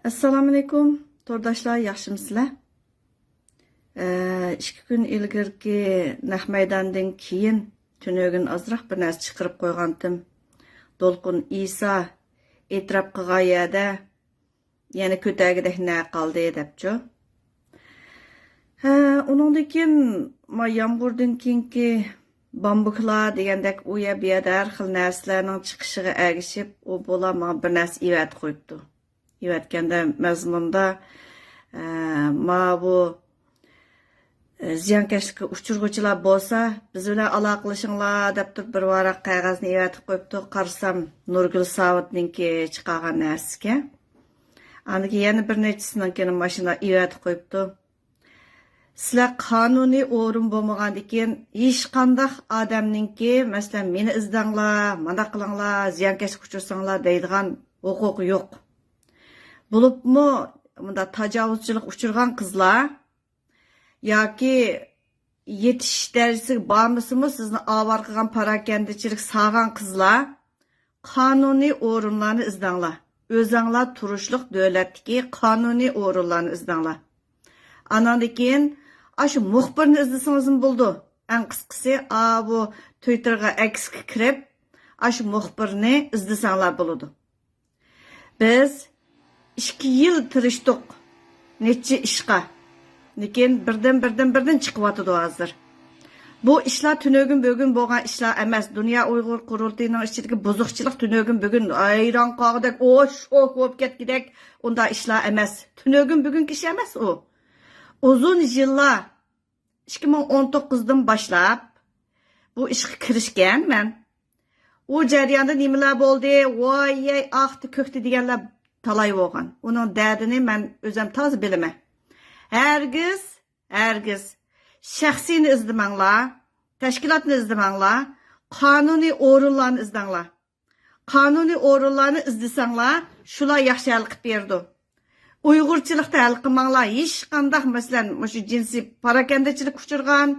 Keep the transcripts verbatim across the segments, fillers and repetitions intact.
ئەسسالامۇئەلەيكۇم، تورداشلار، ياخشىمۇسىلەر؟ ئە، ئىككى كۈن ئىلگىرىكى نەق مەيداندىن كېيىن تۈنۈگۈن ئازراق بىر نەرسە چىقىرىپ قويغانتىم. دولقۇن ئىسا ئېتىراپ قىلغان يەردە يەنە كۆتەرگۈدەك نە قالدى دەپچۇ. ھە، ئۇنىڭدىن كېيىن ما يامغۇردىن كېيىنكى بامبۇكلار دېگەندەك ئۇ يەر بۇ يەردە ھەر خىل نەرسىلەرنىڭ چىقىشىغا ئەگىشىپ، ئۇ بولا ماڭا بىر نەرسە ئېۋەتىپ قويۇپتۇ. ئېۋەتكەندە مەزمۇندا، ئە، ماۋۇ، ئە، زىيانكەشلىككە ئۇچرىغۇچىلار بولسا، بىز بىلەن ئالاقىلىشىڭلار دەپ تۇرۇپ بىر ۋاراق قەغەزنى ئېۋەتىپ قويۇپتۇ. قارىسام، نۇرگۈل ساۋۇتنىڭكى چىقارغان نەرسىكەن. ئاندىن كېيىن يەنە بىر نەچچىسىنىڭكىنى ماشىنا ئېۋەتىپ قويۇپتۇ. سىلەر قانۇنىي ئورۇن بولمىغاندىكىن، ھېچقانداق ئادەمنىڭكى، مەسىلەن، مېنى ئىزدەڭلار، مانداق قىلىڭلار، زىيانكەشلىككە ئۇچرىساڭلار دەيدىغان ھوقۇقى يوق. بولۇپمۇ مۇنداق تاجاۋۇزچىلىققا ئۇچرىغان قىزلار ياكى يېتىش دەرىجىسىگە بارمىسىمۇ، سىزنى ئاۋارە قىلغان، پاراكەندىچىلىك سالغان قىزلار قانۇنىي ئورۇنلارنى ئىزدەڭلار. ئۆزەڭلار تۇرۇشلۇق دۆلەتتىكى قانۇنىي ئورۇنلارنى ئىزدەڭلار. ئاناندىن كېيىن ئاشۇ مۇخبىرنى ئىزدىسىڭىزمۇ بولىدۇ. ئەڭ قىسقىسى، ئاۋۇ تىۋىتتېرغا، ئەكسكە كىرىپ، ئاشۇ مۇخبىرنى ئىزدىسەڭلار بولىدۇ. بىز ئىككى يىل تىرىشتۇق نەچچە ئىشقا. لېكىن بىردىن، بىردىن، بىردىن چىقىۋاتىدۇ ھازىر. بۇ ئىشلار تۈنۈگۈن بۈگۈن بولغان ئىشلار ئەمەس. دۇنيا ئۇيغۇر قۇرۇلتىيىنىڭ ئىچىدىكى بۇزۇقچىلىق تۈنۈگۈن بۈگۈن ھەيران قالغۇدەك، ئوش شوك بولۇپ كەتكۈدەك ئۇنداق ئىشلار ئەمەس. تۈنۈگۈن بۈگۈنكى ئىش ئەمەس ئۇ. ئۇزۇن يىللار، ئىككى مىڭ ئون توققۇزدىن باشلاپ بۇ ئىشقا كىرىشكەن مەن. ئۇ جەرياندا نېمىلەر بولدى؟ ۋايەي، ئاقتى كۆكتى دېگەنلەر تالاي بولغان. ئۇنىڭ دەردىنى مەن ئۆزۈم تازا بىلىمەن. ھەرگىز، ھەرگىز شەخسىينى ئىزدىمەڭلار، تەشكىلاتنى ئىزدىمەڭلار، قانۇنىي ئورۇنلارنى ئىزدەڭلار. قانۇنىي ئورۇنلارنى ئىزدىسەڭلار، شۇلار ياخشى ھەل قىلىپ بېرىدۇ. ئۇيغۇرچىلىقتا ھەل قىلماڭلار. ھېچقانداق، مەسىلەن، مۇشۇ جىنسىي پاراكەندىچىلىككە ئۇچرىغان،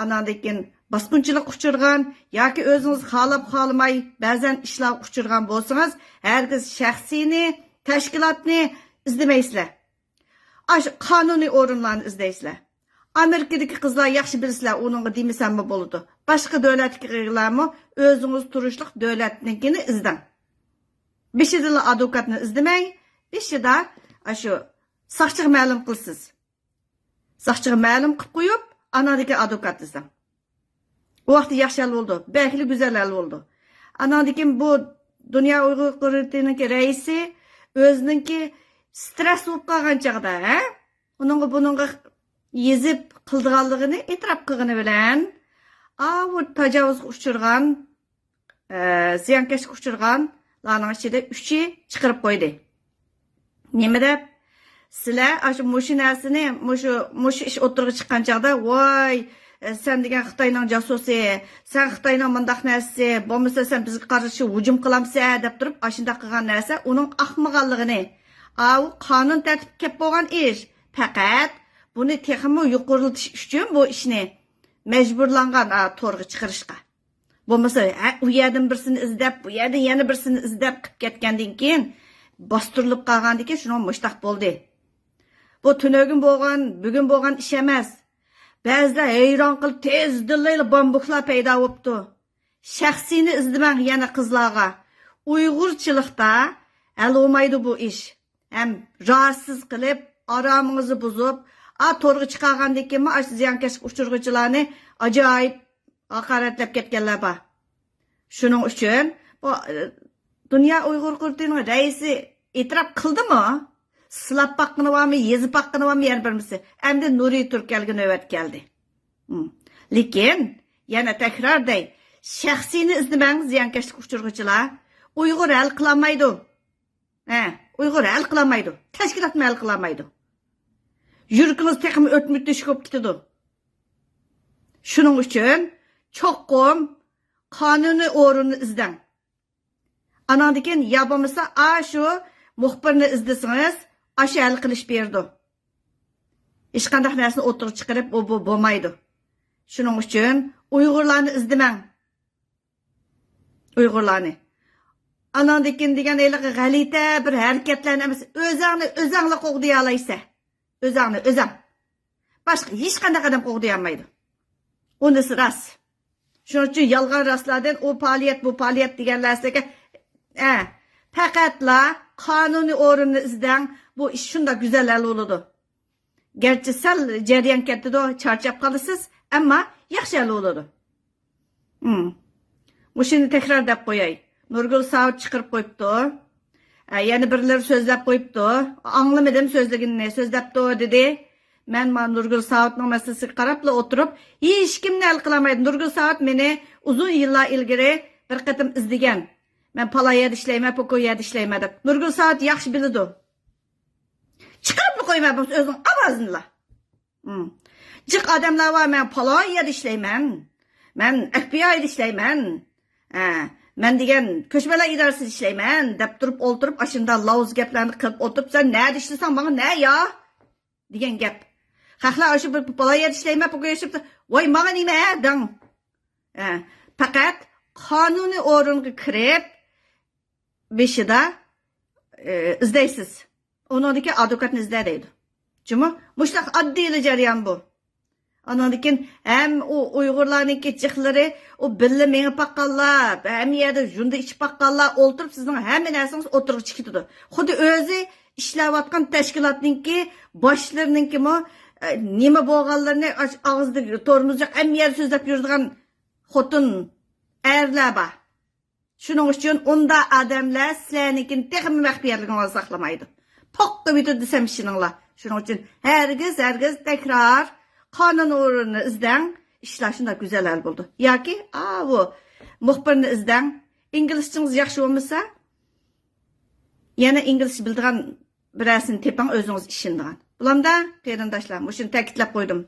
ئاناندىن كېيىن باسقۇنچىلىققا ئۇچرىغان ياكى ئۆزىڭىز خالاپ خالىماي بەزەن ئىشلارغا ئۇچرىغان بولسىڭىز، ھەرگىز شەخسىينى، تەشكىلاتنى ئىزدىمەيسىلەر. ئاشۇ قانۇنىي ئورۇنلارنى ئىزدەيسىلەر. ئامېرىكىدىكى قىزلار ياخشى بىلىسىلەر، ئۇنىڭغا دېمىسەممۇ بولىدۇ. باشقا دۆلەتتىكىلەرمۇ ئۆزىڭىز تۇرۇشلۇق دۆلەتنىڭكىنى ئىزدەڭ. بېشىدىلا ئادۋوكاتنى ئىزدىمەي، بېشىدا ئاشۇ ساقچىغا مەلۇم قىلىسىز. ساقچىغا مەلۇم قىلىپ قويۇپ، ئاناندىكى ئادۋوكات ئىزدەڭ. ئۇ ۋاقىتتا ياخشى ھەل بولىدۇ، بەكلا گۈزەل ھەل بولىدۇ. ئاناندىن كېيىن بۇ دۇنيا ئۇيغۇر قۇرۇلتىيىنىڭكى رەئىسى ئۆزىنىڭكى سترېس بولۇپ قالغان چاغدا، ھە؟ ئۇنىڭغا بۇنىڭغا يېزىپ قىلىدىغانلىقىنى ئېتىراپ قىلغىنى بىلەن، ئاۋۇ تاجاۋۇزغا ئۇچرىغان، ئە، زىيانكەشلىككە ئۇچرىغانلارنىڭ ئىچىدە ئۈچى چىقىرىپ قويدى. نېمە دەپ؟ سىلەر ئاشۇ مۇشۇ نەرسىنى، مۇشۇ، مۇشۇ ئىش ئوتتۇرىغا چىققان چاغدا، ۋاي، سەن دېگەن خىتاينىڭ جاسۇسى، سەن خىتاينىڭ مۇنداق نەرسىسى، بولمىسا سەن بىزگە قارشى ھۇجۇم قىلامسەن دەپ تۇرۇپ، ئاشۇنداق قىلغان نەرسە ئۇنىڭ ئاقمىغانلىقىنى، ئاۋۇ قانۇن تەرتىپكە كەپ بولغان ئىش. پەقەت بۇنى تېخىمۇ يۇقىرىلىتىش ئۈچۈن بۇ ئىشنى مەجبۇرلانغان، ئا، تورغا چىقىرىشقا. بولمىسا، ھە، ئۇ يەردىن بىرسىنى ئىزدەپ، بۇ يەردىن يەنە بىرسىنى ئىزدەپ قىلىپ كەتكەندىن كېيىن، باستۇرۇلۇپ قالغاندىن كېيىن شۇنىڭ مۇشتاق بولدى. بۇ تۈنۈگۈن بولغان، بۈگۈن بولغان ئىش ئەمەس. بەزىلەر ھەيران قېلىپ، تېزدىنلا بامبۇكلار پەيدا بوپتۇ. شەخسىينى ئىزدىمەڭ يەنە قىزلارغا. ئۇيغۇرچىلىقتا ھەل بولمايدۇ بۇ ئىش. ھەم راھەتسىز قىلىپ، ئارامىڭىزنى بۇزۇپ، ئا، تورغا چىقارغاندىن كېيىنمۇ ئاشۇ زىيانكەشلىك ئۇچرىغۇچىلارنى ئاجايىپ ھاقارەتلەپ كەتكەنلەر بار. شۇنىڭ ئۈچۈن بۇ، ئە، دۇنيا ئۇيغۇر قۇرۇلتىيىنىڭ رەئىسى ئېتىراپ قىلدىمۇ؟ سىلاپ باققىنى بارمۇ، يېزىپ باققىنى بارمۇ يەنە بىرمىسى؟ ئەمدى نۇرى تۈركەلگە نۆۋەت كەلدى. ھىم. لېكىن، يەنە تەكرار دەي، شەخسىينى ئىزدىمەڭ، زىيانكەشلىككە ئۇچرىغۇچىلار. ئۇيغۇر ھەل قىلالمايدۇ. ھە، ئۇيغۇر ھەل قىلالمايدۇ. تەشكىلاتمۇ ھەل قىلالمايدۇ. يۈرىكىڭىز تېخىمۇ ئۆتمۈش تۆشۈك بولۇپ كېتىدۇ. شۇنىڭ ئۈچۈن چوقۇم قانۇنىي ئورۇننى ئىزدەڭ. ئاناندىن كېيىن يا بولمىسا ئاشۇ مۇخبىرنى ئىزدىسىڭىز، ئاشۇ ھەل قىلىش بېرىدۇ. ھېچقانداق نەرسىنى ئوتتۇرىغا چىقىرىپ، ئۇ، بۇ بولمايدۇ. شۇنىڭ ئۈچۈن ئۇيغۇرلارنى ئىزدىمەڭ. ئۇيغۇرلارنى. ئاناندىن كېيىن دېگەن ھېلىقى غەلىتە بىر ھەرىكەتلەرنى ئەمەس، ئۆزۈڭنى ئۆزۈڭلا قوغدىيالايسەن. ئۆزۈڭنى ئۆزۈڭ. باشقا ھېچقانداق ئادەم قوغدىيالمايدۇ. ئۇنىسى راست. شۇنىڭ ئۈچۈن يالغان راستلاردىن ئۇ پائالىيەت، بۇ پائالىيەت دېگەن نەرسىگە، ئە، پەقەتلا قانۇنىي ئورۇننى ئىزدەڭ، بۇ ئىش شۇنداق گۈزەل ھەل بولىدۇ. گەرچە سەل جەريان كېتىدۇ، چارچاپ قالىسىز، ئەمما ياخشى ھەل بولىدۇ. ھىم. مۇشۇنى تەكرار دەپ قوياي. نۇرگۈل ساۋۇت چىقىرىپ قويۇپتۇ. ئە، يەنە بىرلىرى سۆزلەپ قويۇپتۇ. ئاڭلىمىدىم سۆزلىگىنىنى، سۆزلەپتۇ دېدى. مەن مانا نۇرگۈل ساۋۇتنىڭ مەسىلىسىگە قاراپلا ئولتۇرۇپ، ھېچكىمنى ھەل قىلالمايدۇ. نۇرگۈل ساۋۇت مېنى ئۇزۇن يىللار ئىلگىرى بىر قېتىم ئىزدىگەن. مەن پالان يەردە ئىشلەيمەن، پوكو يەردە ئىشلەيمەن دەپ. نۇرگۈل ساۋۇت ياخشى بىلىدۇ. چىقىرىپلا قويماي بولسا ئۆزىنىڭ ئاۋازىنىلا. ھىم. جىق ئادەملەر بار، مەن پالان يەردە ئىشلەيمەن، مەن ئەف بى ئايدا ئىشلەيمەن، ھە، مەن دېگەن كۆچمەنلەر ئىدارىسىدا ئىشلەيمەن دەپ تۇرۇپ ئولتۇرۇپ، ئاشۇنداق لاۋۇز گەپلەرنى قىلىپ ئولتۇرۇپ، سەن نەدە ئىشلىسەڭ ماڭا نە يا دېگەن گەپ. خەقلەر ئاشۇ بىر پالان يەردە ئىشلەيمەن، پوكو ئىشلەپ، ۋاي ماڭا نېمە دەڭ. ھە، پەقەت قانۇنىي ئورۇنغا كىرىپ، بېشىدا، ئى، ئىزدەيسىز. ئۇنىڭدىن كېيىن ئادۋوكاتنى ئىزدە دەيدۇ. جۇمۇ، مۇشۇنداق ئاددىيلا جەريان بۇ. ئانىڭدىن كېيىن ھەم ئۇ ئۇيغۇرلارنىڭكى جىقلىرى، ئۇ بىللە مېڭىپ باققانلار، ھەممە يەردە ژۇندا ئىچىپ باققانلار ئولتۇرۇپ، سىزنىڭ ھەممە نەرسىڭىز ئوتتۇرىغا چىقىپ كېتىدۇ. خۇددى ئۆزى ئىشلەۋاتقان تەشكىلاتنىڭكى باشلىرىنىڭكىمۇ، ئە، نېمە بولغانلىرىنى ئاش-، ئاغزىدا تورمۇز يوق، ھەممە يەردە سۆزلەپ يۈرىدىغان خوتۇن، ئەرلەر بار. شۇنىڭ ئۈچۈن ئۇنداق ئادەملەر سىلەرنىڭكىنى تېخىمۇ مەخپىيەتلىكىڭلارنى ساقلىمايدۇ. پوققا بېتىدە دېسەم ئىشىنىڭلار. شۇنىڭ ئۈچۈن ھەرگىز، ھەرگىز تەكرار قانۇن ئورنىنى ئىزدەڭ، ئىشلار شۇنداق گۈزەل ھەل بولىدۇ. ياكى ئاۋۇ مۇخبىرنى ئىزدەڭ، ئىنگلىزچىڭىز ياخشى بولمىسا، يەنە ئىنگلىزچە بىلىدىغان بىرەرسىنى تېپىڭ، ئۆزىڭىز ئىشىنىدىغان. بولامدا، قېرىنداشلار، مۇشۇنى تەكىتلەپ قويدۇم.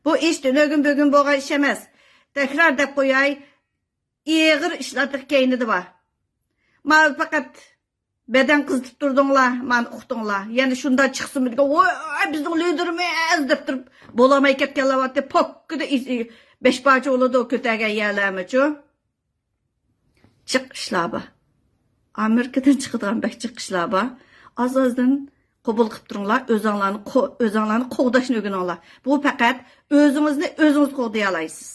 بۇ ئىش تۈنۈگۈن بۈگۈن بولغان ئىش ئەمەس. تەكرار دەپ قوياي، ئېغىر ئىشلار تېخى كەينىدە بار. ماۋۇ پەقەت بەدەن قىزىتىپ تۇردۇڭلار، مانا ئۇقتۇڭلار. يەنە شۇنداق چىقسىمۇ دېگەن، ۋاي، بىزنىڭ لىدېرىمىز دەپ تۇرۇپ، بولالماي كەتكەنلەر بارتى. پوككىدە ئىز-، بەش پارچە بولىدۇ، كۆتەرگەن يەرلەرمىچۇ. جىق ئىشلار بار. ئامېرىكىدىن چىقىدىغان بەك جىق ئىشلار بار. ئاز-ئازدىن قوبۇل قىلىپ تۇرۇڭلار، ئۆزۈڭلارنى قو-، ئۆزۈڭلارنى قوغداشنى ئۆگىنىڭلار. بۇ پەقەت ئۆزىڭىزنى ئۆزىڭىز قوغدىيالايسىز.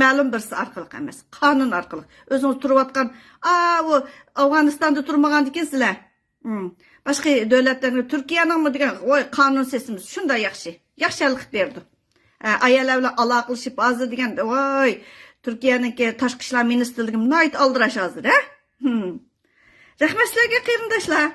مەلۇم بىرسى ئارقىلىق ئەمەس، قانۇن ئارقىلىق. ئۆزىڭىز تۇرۇۋاتقان، ئاۋۇ ئافغانىستاندا تۇرمىغاندىكىن سىلەر. ھىم. باشقا دۆلەتلەرنىڭ، تۈركىيەنىڭمۇ دېگەن، ۋاي، قانۇن سىستېمىسى شۇنداق ياخشى. ياخشى ھەل قىلىپ بېرىدۇ. ھە، ئاياللار بىلەن ئالاقىلىشىپ ھازىر دېگەن، ۋاي، تۈركىيەنىڭكى تاشقى ئىشلار مىنىستىرلىكىمۇ ناھايىتى ئالدىراش ھازىر، ھە؟ ھىم. رەھمەت سىلەرگە، قېرىنداشلار.